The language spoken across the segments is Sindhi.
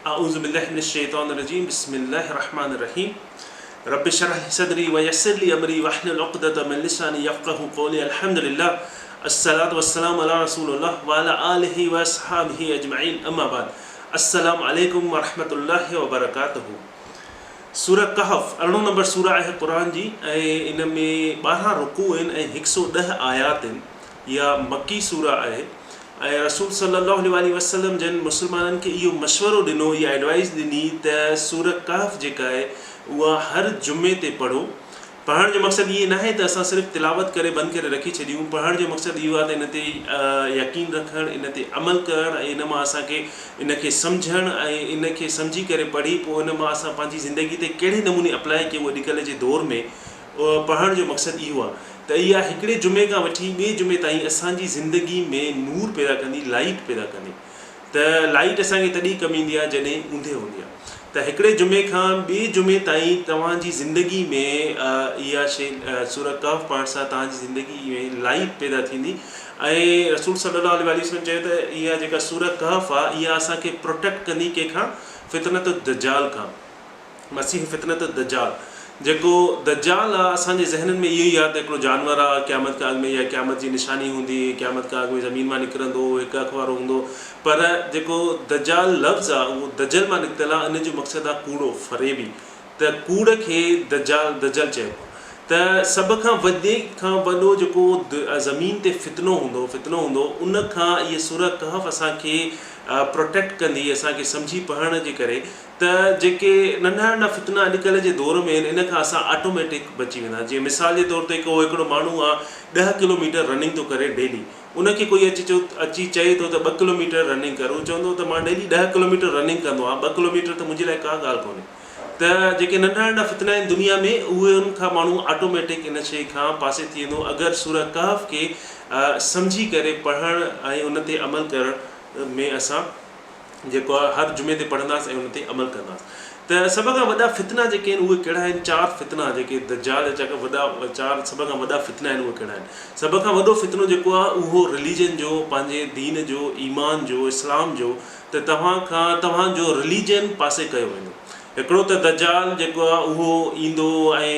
اعوذ بالله من الشيطان الرجيم بسم الله الرحمن الرحيم رب اشرح لي صدري ويسر لي امري واحلل عقدة من لساني يفقهوا قولي الحمد لله الصلاة والسلام على رسول الله وعلى آله واصحابه اجمعين اما بعد السلام عليڪم ورحمة الله وبرڪاته سورة ڪهف ارڙهون نمبر سورة آهي قرآن جي ۽ ان ۾ 12 رڪوع آهن ۽ 110 آيات آهن. اها مڪي سورة آهي ۽ رسول صلي الله عليه واٰله وسلم جن مسلمانن کي اهو مشورو ڏنو، اها ايڊوائيز ڏني ته سورة ڪهف جيڪا آهي اها هر جمعي تي پڙهو. پڙهڻ جو مقصد اهي ناهي ته اسان صرف تلاوت ڪري بند ڪري رکي ڇڏيون، پڙهڻ جو مقصد اهو آهي ته ان تي يقين رکڻ، ان تي عمل ڪرڻ ۽ ان مان اسان کي ان کي سمجهڻ ۽ ان کي سمجهي ڪري پڙهي پوء ان مان اسان پنهنجي زندگي تي ڪهڙي نموني اپلائي ڪيون اڄڪلهه جي دور ۾ پڙهڻ جو مقصد اهو آهي ته اها هڪڙي جمعي کان وٺي ٻئي جمعي تائين اسان جي زندگي ۾ نور پيدا ڪندي، لائيٽ پيدا ڪندي ته لائيٽ اسان کي تڏهن ڪم ايندي آهي جڏهن اوندهه هوندي آهي ته هڪڙي جمعي کان ٻئي جمعي تائين توهان جي زندگي ۾ اها شيء سورة ڪهف پڙهڻ سان توهان جي زندگي ۾ لائيٽ پيدا ٿيندي ۽ رسول صلي الله عليه وآله وسلم چيو ته اها جيڪا سورة ڪهف آهي اها اسان کي پروٽيڪٽ ڪندي ڪنهن کان فتنة الدجال کان. مسيح فتنة الدجال، جيڪو دجال آ، اسان جي ذهنن ۾ اهو ئي آ ته هڪڙو جانور آ، قيامت کان اڳ ۾ يا قيامت جي نشاني هوندي، قيامت کان اڳ ۾ زمين مان نڪرندو، هڪ اک وارو هوندو، پر جيڪو دجال لفظ آ اهو دجل مان نڪتل آ، ان جو مقصد آ ڪوڙو، فريبي، ته ڪوڙ کي دجال، دجل چئبو آ. ته سڀ کان وڏي کان وڏو جيڪو زمين تي فتنو هوندو، فتنو هوندو، ان کان اهي سورة ڪهف اسان کي پروٽيڪٽ ڪندي، اسان کي سمجهي پڙهڻ جي ڪري ته جيڪي ننڍا ننڍا فتنا اڄڪلهه جي دور ۾ آهن ان کان اسان آٽوميٽڪ بچي ويندا جيئن مثال جي طور تي ڪو هڪڙو ماڻهو آ 10 ڪلو ميٽر رننگ ٿو ڪري ڊيلي ان کي ڪوئي اچي چو اچي چئي ٿو ته 2 ڪلو ميٽر رننگ ڪر هو چوندو ته مان ڊيلي 10 ڪلو ميٽر رننگ ڪندو آهيان 2 ڪلو ميٽر ته منهنجي لاء ڪا ڳالهه ڪونهي ته جيڪي ننڍا ننڍا فتنا آهن دنيا ۾ اهي ان کان ماڻهو آٽوميٽڪ ان شي کان پاسي ٿي ويندو اگر سوره ڪهف کي سمجهي ڪري پڙهڻ ۽ ان تي عمل ڪرڻ ۾ اسان جيڪو آهي هر جمعي تي پڙهنداسين ۽ ان تي عمل ڪنداسين ته سڀ کان وڏا فتنا جيڪي آهن اهي ڪهڙا آهن چار فتنا جيڪي دجال جا وڏا چار سڀ کان وڏا فتنا آهن اهي ڪهڙا آهن سڀ کان وڏو فتنو جيڪو آهي اهو رليجن جو پنهنجي دين جو ايمان جو اسلام جو ته توهان کان توهان جو رليجن پاسي ڪيو ويندو هڪڙو ته دجال جيڪو آهي اهو ايندو ۽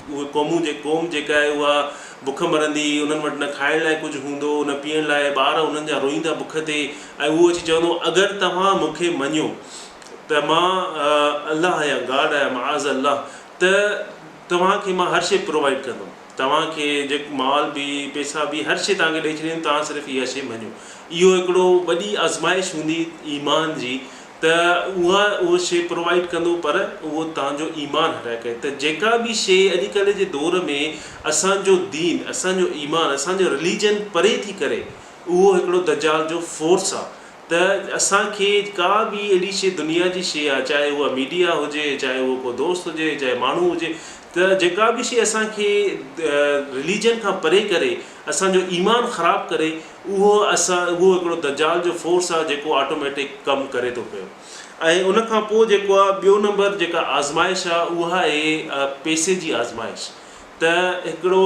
اهي قومون جي قوم جيڪا آهي اها بک مرندي، انهن وٽ نه کائڻ لاء ڪجهه هوندو نه پيئڻ لاء، ٻار انهن جا روئيندا بک تي ۽ اهو اچي چوندو اگر توهان مون کي مڃيو ته مان الله آهيان، گاڊ آهيان، معاذ الله، ته توهان کي مان هر شيء پرووائيڊ ڪندم، توهان کي جيڪو مال به، پئسا به، هر شيء توهان کي ڏئي ڇڏيندم، توهان صرف اها شيء مڃو. اهو هڪڙو وڏي آزمائش هوندي ايمان جي ته اها اهو شيء پرووائيڊ ڪندو پر اهو توهان جو ايمان هٽائي ڪري ته جيڪا به شيء اڄڪلهه جي دور ۾ اسان جو دين اسان جو ايمان اسان جو رليجن پري ٿي ڪري اهو هڪڙو دجال جو فورس آ ته اسان کي ڪا به اهڙي شيء دنيا جي شيء آ چاهي اها ميڊيا هجي چاهي اهو ڪو دوست هجي چاهي ماڻهو هجي ته جيڪا به شيء اسان کي رليجن کان پري ڪري اسان جو ايمان خراب ڪري اهو اسان اهو هڪڙو دجال جو فورس آهي جيڪو آٽوميٽڪ ڪم ڪري ٿو پيو ۽ ان کان پوء جيڪو آهي ٻيو نمبر جيڪا آزمائش آهي اها آهي پئسي جي آزمائش ته هڪڙو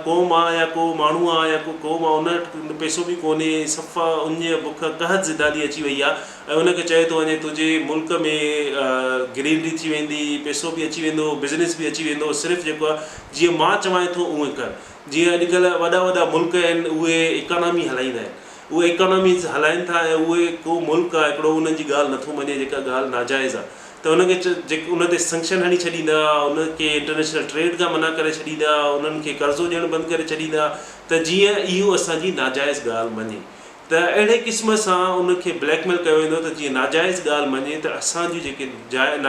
قوم آهي يا ڪو ماڻهو آهي يا ڪو قوم آهي ان وٽ پئسو به ڪونهي صفا اڃ بک قحط زدالي اچي وئي آهي ۽ ان کي چيو ٿو وڃي تنهنجي ملڪ ۾ گرينري ٿي ويندي پئسو به اچي ويندو بزنس به اچي ويندو صرف جيڪو آهي جيئن مان چوانء ٿو اونئن ڪر جيئن اڄڪلهه وڏا وڏا ملڪ آهن اهي اڪانامي هلائيندا آهن اهي اڪاناميز هلائن ٿا ۽ اهي ڪو ملڪ آهي هڪڙو انهن جي ڳالهه نٿو مڃي جيڪا ڳالهه ناجائز آهي ته ان کي جيڪ ان تي سنڪشن هڻي ڇڏيندا ان کي انٽرنيشنل ٽريڊ کان منع ڪري ڇڏيندا انهن کي قرضو ڏيڻ بند ڪري ڇڏيندا ته جيئن اهو اسان جي ناجائز ڳالهه مڃي ته اهڙي قسم سان ان کي بليڪ ميل ڪيو ويندو ته جيئن ناجائز ڳالهه مڃي ته اسان جون جيڪي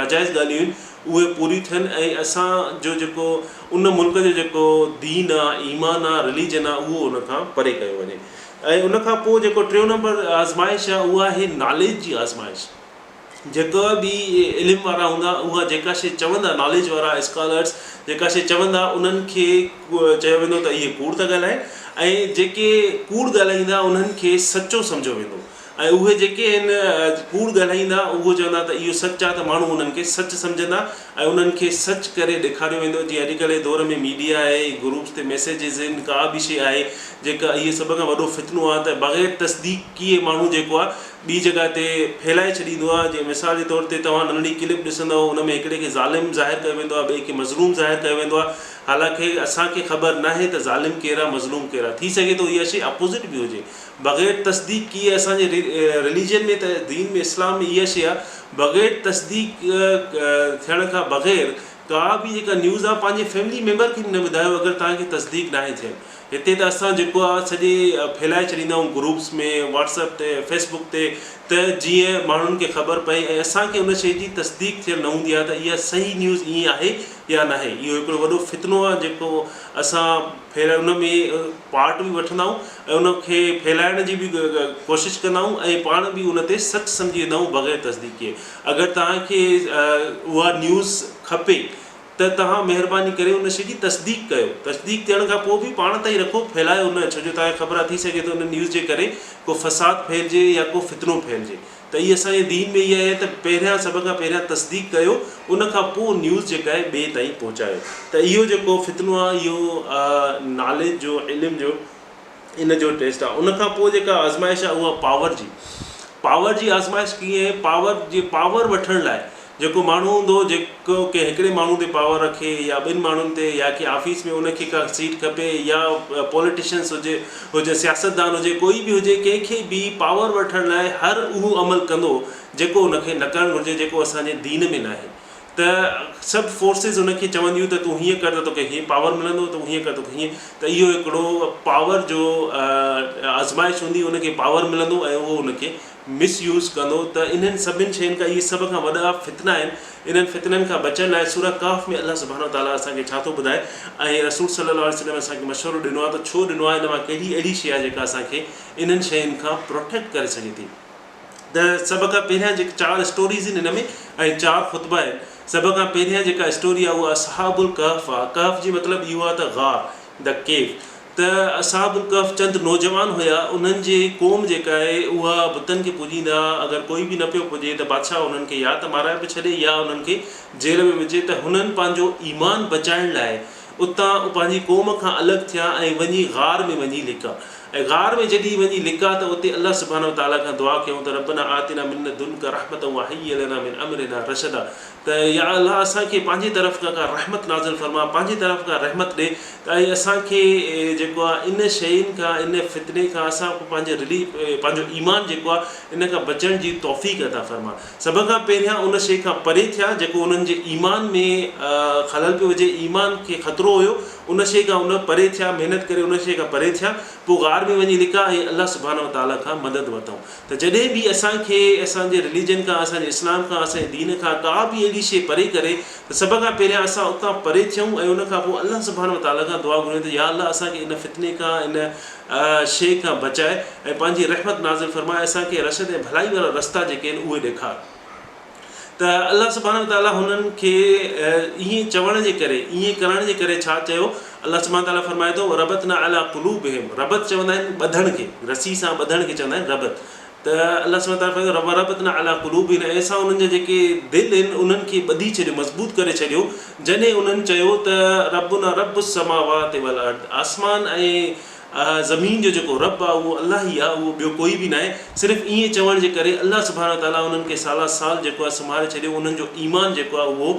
ناجائز ڳالهيون آهن اهي پوريون ٿين ۽ اسان جو جيڪو ان ملڪ جو جيڪو دين آ ايمان آ رليجن آ اهو ان کان پري ڪيو وڃي ۽ ان کان پوء جيڪو ٽيون نمبر آزمائش آ اها آهي ناليج جي آزمائش. جيڪا به علم وارا هوندا اها جيڪا شيء چوندا ناليج وارا اسڪالرس جيڪا شيء چوندا انهن کي چيو ويندو ته اهي ڪوڙ ٿا ڳالهائين ۽ جيڪي ڪوڙ ڳالهائيندا انهن کي سچو سمجهيو ويندو ۽ اهي جيڪي آهن ڪوڙ ڳالهائيندا اهو چوندا ته اهو سچ آهي ته ماڻهو انهن کي سچ سمجهندا ۽ انهن کي سچ ڪري ڏيکاريو ويندو جيئن اڄڪلهه جي دور ۾ ميڊيا آهي گروپس تي ميسيجز آهن ڪا به شيء آهي جيڪا اهو سڀ کان وڏو فتنو آهي ته بغير تصديق ڪيئي ماڻهو جيڪو آهي ٻي جڳهه تي ڦهلائي ڇڏيندو آهي. جيئن مثال جي طور تي توهان ننڍڙي ڪلپ ڏسندؤ ان ۾ هڪڙي کي ظالم ظاهر ڪيو ويندو آهي، ٻئي کي مظلوم ظاهر ڪيو ويندو آهي. حالانڪه اسان کي خبر ناهي ته ظالم ڪير آهي مظلوم ڪير آهي. ٿي سگهي ٿو اها شيء اپوزٽ به هجي. بغير تصديق ڪيئي اسان جي رليجن ۾ ته دين ۾ اسلام ۾ اها شيء آهي بغير تصديق ٿيڻ کان بغير ڪا به جيڪا نيوز آهي پنهنجي فيملي ميمبر کي به نه ٻڌايو اگر توهان کي تصديق ناهي ٿيل. هتي ته اسان جيڪو آ سڄي ڦهلائي ڇڏيندا آهيون گروپس ۾ واٽس اپ تي فيس بڪ تي ته جيئن ماڻهن کي خبر پئي ۽ اسان کي ان شيء جي تصديق ٿيل نه هوندي آهي ته اها صحيح نيوز ائين آهي يا ناهي. اهو هڪڙو وڏو فتنو آهي جيڪو اسان ڦهلائي ان ۾ پارٽ به وٺندا آهيون ۽ ان کي ڦهلائڻ جي به ڪوشش ڪندا آهيون ۽ پاڻ به ان تي سچ سمجهي ويندا آهيون بغير تصديق ڪئي. اگر توهان کي اها نيوز کپي ته توهان مهرباني ڪري ان شيء جي تصديق ڪيو. تصديق ٿيڻ کان پوء به پاڻ تائين رکو، ڦهلايو نه، ڇو جو توهان کي خبر آهي ٿي سگهي ٿو ان نيوز جي ڪري ڪو فساد ڦهلجي يا ڪو فتنو ڦهلجي. ته هي اسان جي دين ۾ اها آهي ته پهريان سڀ کان پهريان تصديق ڪيو ان کان پوء نيوز جيڪا آهي ٻئي تائين پهچايو. ته اهو جيڪو فتنو آهي اهو ناليج جو علم جو ان جو ٽيسٽ آهي. ان کان پوء جيڪا آزمائش آهي اها پاور جي. پاور جي آزمائش ڪيئن آهي؟ پاور جي پاور وٺڻ لاء جيڪو ماڻهو هوندو جيڪو ڪنهن هڪڙي ماڻهو تي پاور رکي يا ٻن ماڻهن تي يا ڪنهن آفيس ۾ ان کي ڪا سيٽ کپي يا پوليٽيشنس هجي هجي سياستدان هجي ڪوئي به هجي ڪنهن کي به پاور وٺڻ لاء هر اهو عمل ڪندو جيڪو ان کي نه ڪرڻ گهرجي جيڪو اسان جي دين ۾ ناهي ته سڀ فورسز ان کي چونديون ته تون هيئن ڪر ته توکي هيئن پاور ملندو تون هيئن ڪر توکي هيئن ته اهو هڪڙو پاور جو آزمائش هوندي ان کي پاور ملندو ۽ اهو ان کي مس يوز ڪندو ته انهن سڀن شين کان اهي سڀ کان وڏا فتنا آهن انهن فتنن کان بچڻ لاء سوره ڪهف ۾ الله سبحانه وتعاليٰ اسان کي ڇا ٿو ٻڌائي ۽ رسول صلي الله عليه وسلم اسان کي مشورو ڏنو آهي ته ڇو ڏنو آهي ان مان ڪهڙي اهڙي شيء آهي جيڪا اسان کي انهن شين کان پروٽيڪٽ ڪري سگهي ٿي ته سڀ کان پهريان جيڪي چار اسٽوريز آهن هن ۾ ۽ چار خطبا آهن سڀ کان پهريان جيڪا اسٽوري آهي اها اصحاب الڪهف آهي ڪهف جي مطلب اهو آهي ته غار The Cave ته اصحاب الڪهف چند نوجوان هيا انهن جي قوم جيڪا آهي اها بتن کي پوڄيندا هئا اگر ڪوئي به نه پيو پوڄي ته بادشاهه انهن کي يا ته مارائي به ڇڏي يا انهن کي جيل ۾ وجهي ته هنن پنهنجو ايمان بچائڻ لاء اتان پنهنجي قوم کان الڳ ٿيا ۽ وڃي غار ۾ وڃي لڪا ۽ غار ۾ جڏهن وڃي لڪا ته اتي الله سبحانه وتعاليٰ کان دعا ڪيائون ته ربنا آتنا من لدنک رحمة وهيئ لنا من امرنا رشدا ته يا الله اسان کي پنهنجي طرف کان ڪا رحمت نازل فرما پنهنجي طرف کان رحمت ڏي ته ۽ اسان کي جيڪو آهي ان شين کان ان فتني کان اسان کي پنهنجي رليف پنهنجو ايمان جيڪو آهي ان کان بچڻ جي توفيق عطا فرما. سڀ کان پهريان ان شيء کان پري ٿيا جيڪو انهن جي ايمان ۾ خلل پيو وجهي ايمان کي خطرو هيو ان شيء کان ان پري ٿيا محنت ڪري ان شيء کان پري ٿيا پوء غار ۾ وڃي لڪا ۽ الله سبحانه وتعاليٰ کان مدد ورتائون ته جڏهن به اسان کي اسان جي رليجن کان اسان جي اسلام کان اسان جي دين کان ڪا به اهڙي شيء پري ڪري ته سڀ کان پهريان اسان اتان پري ٿيون ۽ ان کان پوء الله سبحانه وتعاليٰ کان دعا گهريون ته يا الله اسان کي ان فتني کان ان شيء کان بچاء ۽ پنهنجي رحمت نازل فرماء اسان کي رشد ۽ ڀلائي وارا رستا جيڪي آهن اهي ڏيکار. ته الله سبحانه وتعاليٰ هنن کي ائين چوڻ جي ڪري، ائين ڪرڻ جي ڪري ڇا چيو؟ الله سبحانه وتعاليٰ فرمائي ٿو، وربطنا عليٰ قلوبهم، ربط چوندا آهن ٻڌڻ کي، رسي سان ٻڌڻ کي چوندا آهن ربط. ته الله سبحانه وتعاليٰ فرمائي ٿو، وربطنا عليٰ قلوبهم ۽ اسان انهن جا جيڪي دل آهن انهن کي ٻڌي ڇڏيو، مضبوط ڪري ڇڏيو، جڏهن انهن چيو ته ربنا رب السماوات والارض، آسمان ۽ زمين جو جيڪو رب آهي اهو الله ئي آهي اهو ٻيو ڪوئي به ناهي صرف ائين چوڻ جي ڪري الله سبحانه وتعاليٰ انهن کي سالا سال جيڪو آهي سمهاري ڇڏيو انهن جو ايمان جيڪو آهي اهو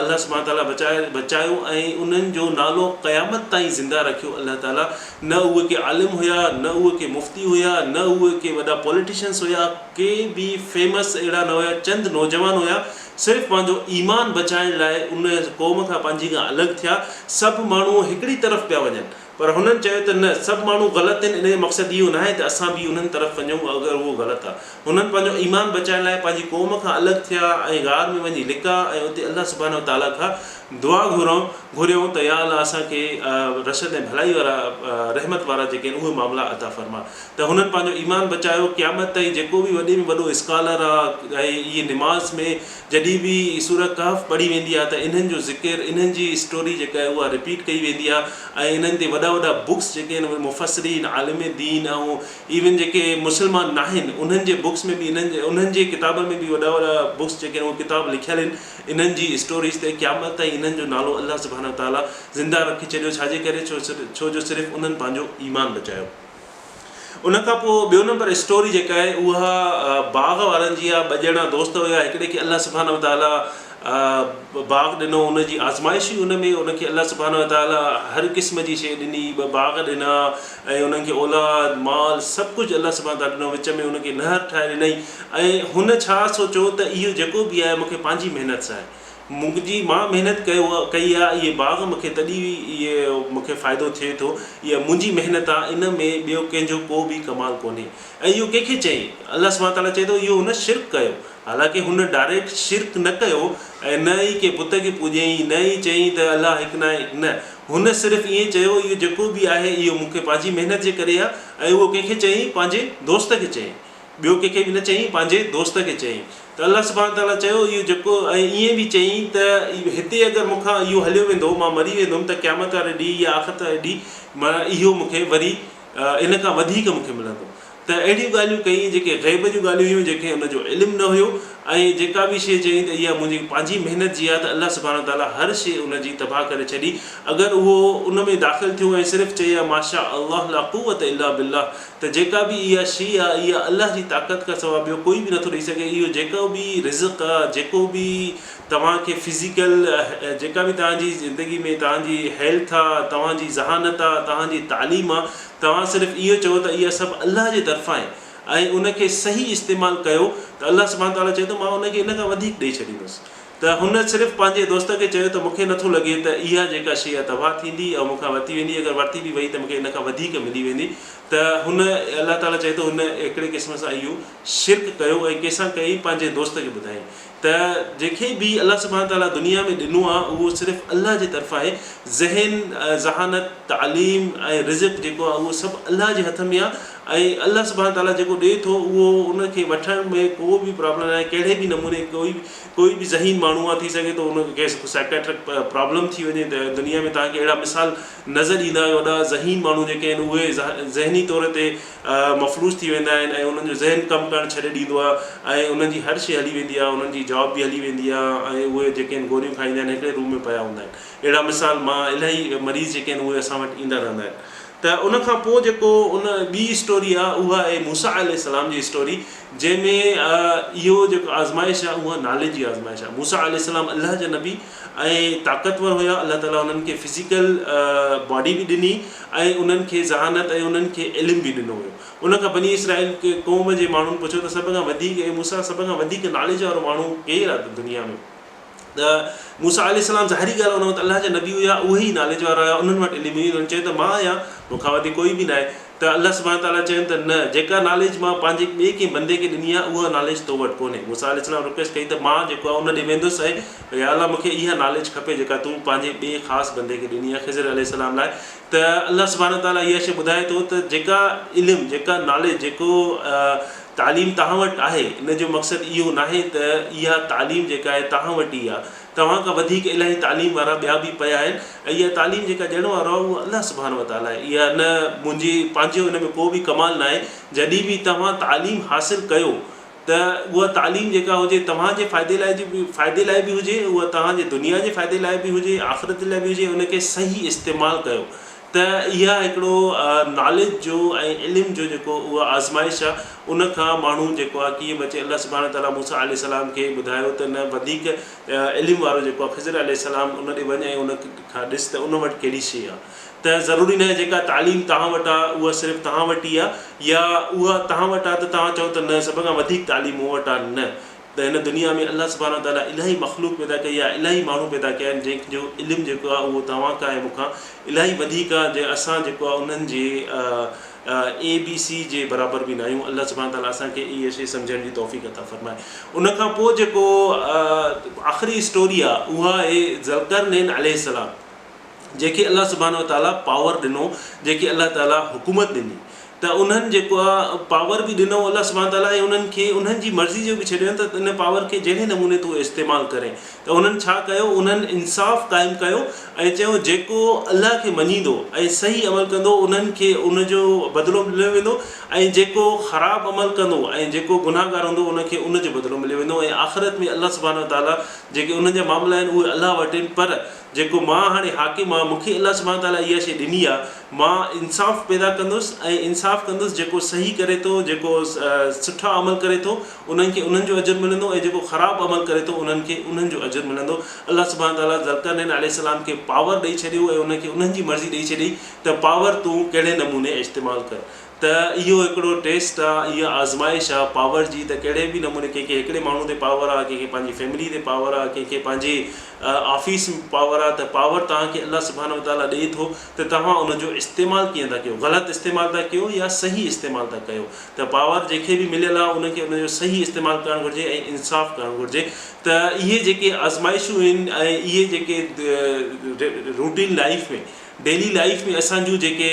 الله سبحانه وتعاليٰ بچائي بچايو ۽ انهن جو نالو قيامت تائين زنده رکيو الله تعاليٰ نه اهي ڪي عالم هيا نه اهي ڪي مفتي هيا نه اهي ڪي وڏا پوليٽيشنس هيا ڪي به فيمس اهڙا نه هيا چند نوجوان هيا صرف پنهنجو ايمان بچائڻ لاء ان قوم کان پنهنجي کان الڳ ٿيا سڀ ماڻهو هڪڙي طرف پيا وڃن پر هنن چيو ته نه، سڀ ماڻهو غلط آهن، ان جو مقصد اهو ناهي ته اسان به انهن طرف وڃون اگر اهو غلط آهي. هنن پنهنجو ايمان بچائڻ لاء پنهنجي قوم کان الڳ ٿيا ۽ غار ۾ وڃي لڪا ۽ اتي الله سبحانه وتعاليٰ کان دعا گهريائون ته يا الله اسان کي رشد ۽ ڀلائي وارا رحمت وارا جيڪي آهن اهي معاملا عطا فرما ته هنن پنهنجو ايمان بچايو. قيامت تائين جيڪو به وڏي ۾ وڏو اسڪالر آهي ۽ اهي نماز ۾ جڏهن به سوره ڪهف پڙهي ويندي آهي ته انهن جو ذڪر انهن جي اسٽوري جيڪا آهي اها رپيٽ ڪئي ويندي آهي ۽ انهن تي وڏا وڏا بڪس جيڪي آهن اهي مفسرين عالم دين ۽ ايون جيڪي مسلمان ناهن انهن جي بڪس ۾ به انهن جي انهن جي ڪتابن ۾ به وڏا وڏا بڪس جيڪي آهن اهي ڪتاب لکيل آهن انهن جي اسٽوريز تي قيامت تائين انهن جو نالو الله سبحانه وتعاليٰ زنده رکي ڇڏيو ڇاجي ڪري ڇو جو صرف انهن پنهنجو ايمان بچايو. ان کان پوء ٻيو نمبر اسٽوري جيڪا آهي اها باغ وارن جي آهي. ٻه ڄڻا دوست هيا، هڪڙي کي الله سبحانه وتعاليٰ باغ ڏنو، ان جي آزمائش هئي ان ۾، ان کي الله سبحانه وتعاليٰ هر قسم جي شيء ڏني، ٻه باغ ڏنا ۽ انهن کي اولاد مال سڀ ڪجهه الله سبحانه وتعاليٰ ڏنو، وچ ۾ ان کي نهر ٺاهي ڏنائين ۽ هن ڇا سوچيو ته اهو جيڪو به آهي مون کي پنهنجي محنت سان آهي، منهنجي مان محنت ڪيو ڪئي آهي اهي باغ مون کي تڏهن اهي مون کي فائدو ٿئي ٿو، اها منهنجي محنت آهي ان ۾ ٻيو ڪنهن جو ڪو به ڪمال ڪونهي ۽ اهو ڪنهن کي چيائين؟ الله سبحانه وتعاليٰ چئي ٿو اهو هن شرڪ ڪيو، حالانڪه هن ڊائريڪٽ شرڪ نه ڪيو ۽ نه ئي ڪنهن بت کي پوڄيائين نه ئي چيائين ته الله هڪ ناهي نه هن صرف ائين چيو اهو جيڪو به آهي اهو مون کي پنهنجي محنت جي ڪري آهي ۽ اهو ڪنهن کي چيائين پنهنجي دوست کي چيائين ٻيو ڪنهن کي به نه چيائين پنهنجي دوست کي چيائين ته الله سبحانه وتعاليٰ چيو اهو جيڪو ۽ ائين به چيائين ته هتي اگر مون کان اهو هليو ويندو مان مري ويندم ته قيامت واري ڏينهن يا آخرت واري ڏينهن معنيٰ اهو مون کي وري ان کان وڌيڪ مون کي ملندو ته اهڙيون ڳالهيون ڪيائين جيڪي غيب جون ڳالهيون هيون جنهن کي ان جو علم نه هيو ۽ جيڪا به شيء چيائين ته اها منهنجي پنهنجي محنت جي آهي ته الله سبحانه وتعاليٰ هر شيء ان جي تباهه ڪري ڇڏي اگر اهو ان ۾ داخل ٿيو ۽ صرف چئي ها ماشاء الله لا قوة الا بالله ته جيڪا به اها شيء آهي اها الله جي طاقت کان سواء ٻيو ڪوئي به نٿو ڏئي سگهي اهو جيڪو به رزق آهي جيڪو به توهان کي فزيڪل جيڪا به توهان جي زندگي ۾ توهان جي هيلٿ آهي توهان جي ذهانت آهي توهان جي تعليم آهي توهان صرف اهو چئو ته اها سڀ الله جي طرفان آهي ۽ ان کي صحيح استعمال ڪيو ته الله سبحانه وتعاليٰ چئي ٿو مان ان کي ان کان وڌيڪ ڏئي ڇڏيندس ته هن صرف پنهنجي دوست کي چيو ته مون کي نٿو لڳي ته اها جيڪا شيء آهي تباهه ٿيندي ۽ مون کان ورتي ويندي اگر ورتي به وئي ته مون کي ان کان وڌيڪ ملي ويندي ته هن الله تعاليٰ چئي ٿو هن هڪڙي قسم سان اهو شرڪ ڪيو ۽ ڪنهن سان ڪيائين پنهنجي دوست کي ٻڌايائين ته جنهن کي به الله سبحانه تعاليٰ دنيا ۾ ڏنو آهي اهو صرف الله جي طرفان آهي ذهن ذهانت تعليم ۽ رزق جيڪو آهي اهو سڀ الله جي هٿ ۾ آهي ۽ الله سبحانه تعاليٰ جيڪو ڏئي ٿو اهو ان کي وٺڻ ۾ ڪو به پرابلم ناهي ڪهڙي به نموني ڪوئي ڪوئي به ذهين ماڻهو آهي ٿي سگهي ٿو ان کي سائڪيٽرڪ پرابلم ٿي وڃي ته دنيا ۾ توهان کي اهڙا مثال نظر ايندا وڏا ذهين ماڻهو جيڪي آهن اهي ذهني طور تي مفلوج ٿي ويندا آهن ۽ انهن جو ذهن ڪم ڪرڻ ڇڏي ڏيندو آهي ۽ انهن جي هر شيء هلي ويندي آهي انهن جي جاب به هلي ويندي آهي ۽ اهي جيڪي آهن گوريون کائيندا آهن هڪڙي روم ۾ پيا هوندا آهن اهڙا مثال مان الاهي مريض جيڪي آهن اهي اسان وٽ ايندا رهندا آهن ته ان کان پوء جيڪو ان ٻي اسٽوري آهي اها آهي موسيٰ عليه السلام جي اسٽوري جنهن ۾ اهو جيڪو آزمائش آهي اها نالي جي آزمائش آهي موسيٰ عليه السلام الله جا نبي ۽ طاقتور هيا الله تعالي انهن کي فزيڪل باڊي به ڏني ۽ انهن کي ذهانت ۽ انهن کي علم به ڏنو ويو ان کان بني اسرائيل قوم جي ماڻهن پڇيو ته سڀ کان وڌيڪ اي موسيٰ سڀ کان وڌيڪ ناليج وارو ماڻهو ڪير آهي دنيا ۾ ته موسيٰ عليه السلام ظاهري ڳالهه ان وقت الله جا نبي هيا اهي ئي ناليج وارا هيا انهن وٽ علم هئي انهن چيو ته مان آهيان مون کان وڌيڪ ڪوئي به ناهي ته الله سبحانه وتعاليٰ چين ته نه جيڪا ناليج مان پنهنجي ٻئي ڪنهن بندي کي ڏني آهي اها ناليج تو وٽ ڪونهي. موسيٰ عليه السلام رڪويسٽ ڪئي ته مان جيڪو آهي ان ڏي ويندس ۽ يا الله مون کي اها ناليج کپي جيڪا تون پنهنجي ٻئي خاص بندي کي ڏني آهي خضر عليه السلام لاء ته الله سبحانه وتعاليٰ اها شيء ٻڌائي ٿو ته جيڪا علم جيڪا ناليج جيڪو تعليم توهان وٽ آهي ان جو مقصد اهو ناهي ته اها تعليم جيڪا آهي توهان وٽ ئي آهي توهان کان وڌيڪ الاهي تعليم وارا ٻيا به پيا آهن ۽ اها تعليم جيڪا ڏيڻ وارو آهي اهو الله سبحانه وتعاليٰ آهي اها نه منهنجي پنهنجو ان ۾ ڪو به ڪمال ناهي جڏهن به توهان تعليم حاصل ڪيو ته اها تعليم جيڪا هجي توهان جي فائدي لاء جي فائدي لاء به هجي اها توهان جي دنيا جي فائدي لاء به هجي آخرت لاء به هجي ان کي صحيح استعمال ڪيو ته اها هڪڙو ناليج جو ۽ علم جو جيڪو اها آزمائش آ ان کان ماڻهو جيڪو آ ڪيئن بچي الله سبحانه وتعاليٰ موسيٰ عليه السلام کي ٻڌايو ته نه وڌيڪ علم وارو جيڪو آ خضر عليه السلام ان ڏي وڃ ۽ ان کان ڏس ته ان وٽ ڪهڙي شيء آ ته ضروري ناهي جيڪا تعليم توهان وٽ آ اها صرف توهان وٽ ئي آ يا اها توهان وٽ آ ته توهان چئو ته نه سڀ کان وڌيڪ تعليم مون وٽ آ نه ته هن دنيا ۾ الله سبحانه وتعاليٰ الاهي مخلوق پيدا ڪئي آهي الاهي ماڻهو پيدا ڪيا آهن جنهن جو علم جيڪو آهي اهو توهان کان ۽ مون کان الاهي وڌيڪ آهي جنهن اسان جيڪو آهي انهن جي اي بي سي جي برابر به ناهيون الله سبحانه وتعاليٰ اسان کي اها شيء سمجهڻ جي توفيق عطا فرمائي ان کان پوء جيڪو آخري اسٽوري آهي اها آهي ذوالقرنين عليه السلام جنهن کي الله سبحانه وتعاليٰ پاور ڏنو، جنهن کي الله تعاليٰ حڪومت ڏني ته انهن جيڪو آ پاور به ڏنو الله سبحانه وتعاليٰ ۽ انهن کي انهن جي مرضي جو به ڇڏيو ته ان پاور کي جهڙي نموني تون استعمال ڪرين ته ته انهن ڇا ڪيو؟ انهن انصاف قائم ڪيو ۽ چيو جيڪو الله کي مڃيندو ۽ صحيح عمل ڪندو انهن کي ان جو بدلو مليو ويندو ۽ جيڪو خراب عمل ڪندو ۽ جيڪو گنهگار هوندو ان کي ان جو بدلو مليو ويندو ۽ آخرت ۾ الله سبحانه وتعاليٰ جيڪي انهن جا معاملا آهن اهي الله وٽ آهن پر جيڪو مان هاڻي حاڪم آهيان مون کي الله سبحانه وتعاليٰ اها شيء ڏني آهي مان انصاف پيدا ڪندس ۽ انصاف ڪندس جيڪو صحيح ڪري ٿو جيڪو سٺا عمل ڪري ٿو انهن کي انهن جو اجر ملندو ۽ جيڪو خراب عمل ڪري ٿو انهن کي انهن جو اجر ملندو. الله سبحانه وتعاليٰ ذوالقرنين عليه السلام کي پاور ڏئي ڇڏيو ۽ ان کي انهن جي مرضي ڏئي ڇڏي ته پاور تون ڪهڙي نموني استعمال ڪر ته اهو هڪڙو ٽيسٽ آ اها آزمائش آ پاور جي ته ڪهڙي به نموني ڪنهن کي هڪڙي ماڻهو تي پاور آ ڪنهن کي پنهنجي فيملي تي پاور آ ڪنهن کي پنهنجي آفيس ۾ پاور آ ته پاور توهان کي الله سبحانه وتعاليٰ ڏئي ٿو ته توهان ان جو استعمال ڪيئن ٿا ڪيو غلط استعمال ٿا ڪيو يا صحيح استعمال ٿا ڪيو ته پاور جنهن کي به مليل آهي ان کي ان جو صحيح استعمال ڪرڻ گهرجي ۽ انصاف ڪرڻ گهرجي ته اهي جيڪي آزمائشون آهن ۽ اهي جيڪي روٽين لائيف ۾ ڊيلي لائيف ۾ اسان جون جيڪي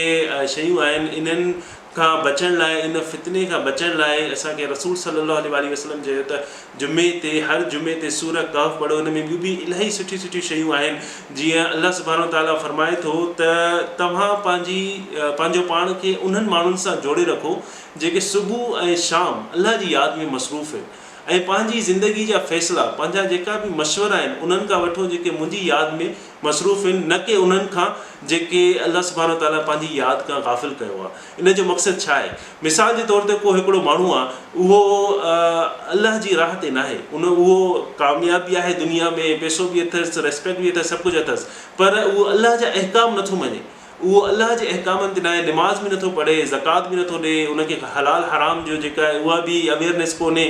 شيون آهن انهن کان بچڻ لاء ان فتني کان بچڻ لاء اسان کي رسول صلي الله عليه واٰله وسلم چيو ته جمعي تي هر جمعي تي سوره ڪهف پڙهو ان ۾ ٻيون به الاهي سٺيون سٺيون شيون آهن جيئن الله سبحانه وتعاليٰ فرمائي ٿو ته توهان پنهنجي پنهنجو پاڻ کي انهن ماڻهن سان جوڙي رکو جيڪي صبح ۽ شام الله جي ياد ۾ مصروف آهن ۽ پنهنجي زندگي جا فيصلا پنهنجا جيڪا به مشورا آهن انهن کان وٺو جيڪي منهنجي ياد ۾ مصروف آهن نه ڪي انهن کان جيڪي الله سبحانه وتعاليٰ پنهنجي ياد کان غافل ڪيو آهي ان جو مقصد ڇا آهي مثال جي طور تي ڪو هڪڙو ماڻهو آهي اهو الله جي راهه تي ناهي ان اهو ڪامياب به آهي دنيا ۾ پئسو به اٿس ريسپيڪٽ به اٿس سڀ ڪجهه اٿس پر اهو الله جا احڪام نٿو مڃي اهو الله جي احڪامن تي ناهي نماز به نٿو پڙهي زڪوات به نٿو ڏي ان کي حلال حرام جو جيڪا آهي اها به اويئرنيس ڪونهي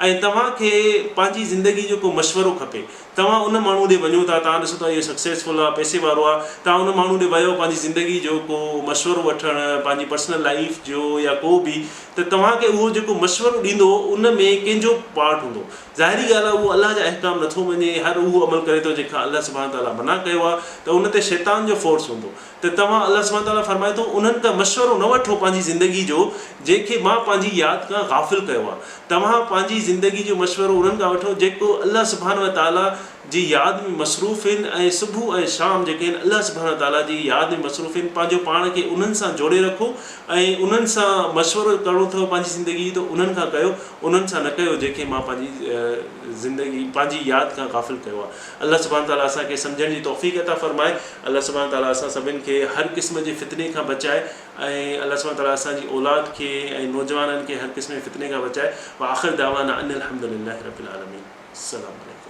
۽ توهان کي پنهنجي زندگي جو ڪو مشورو کپي توهان ان ماڻهو ڏي وڃو ٿا، توهان ڏسو ٿا اهو سڪسيسفل آ، پئسي وارو آ، توهان ان ماڻهو ڏي ويو پنهنجي زندگي جو ڪو مشورو وٺڻ، پنهنجي پرسنل لائيف جو يا ڪو به ته توهان کي اهو جيڪو مشورو ڏيندو ان ۾ ڪنهن جو پارٽ هوندو؟ ظاهري ڳالهه آ اهو الله جا احڪام نٿو مڃي، هر اهو عمل ڪري ٿو جنهن کان الله سبحانه وتعاليٰ منع ڪيو آ ته ان تي شيطان جو فورس هوندو ته توهان الله سبحانه وتعاليٰ فرمائي ٿو انهن کان مشورو نه وٺو پنهنجي زندگي جو جنهن کي مان پنهنجي ياد کان غافل ڪيو آ توهان پنهنجي زندگي جو مشورو انهن کان وٺو جيڪو الله سبحانه وتعاليٰ جي ياد ۾ مصروف هن ۽ صبح ۽ شام جيڪي هن الله سبحانه وتعاليٰ جي ياد ۾ مصروف هن پنهنجو پاڻ کي انهن سان جوڙي رکو ۽ انهن سان مشورو ڪرڻو اٿو پنهنجي زندگي جو ته انهن کان ڪيو انهن سان نه ڪيو جنهن کي مان پنهنجي زندگي پنهنجي ياد کان غافل ڪيو آهي الله سبحانه وتعاليٰ اسان کي سمجهڻ جي توفيق عطا فرمائي الله سبحانه وتعاليٰ اسان سڀن کي هر قسم جي فتني کان بچائي ۽ الله سبحانه وتعاليٰ اسان جي اولاد کي ۽ نوجوانن کي هر قسم جي فتني کان بچائي واخر دعوانا ان الحمد لله رب العالمين السلام عليڪم.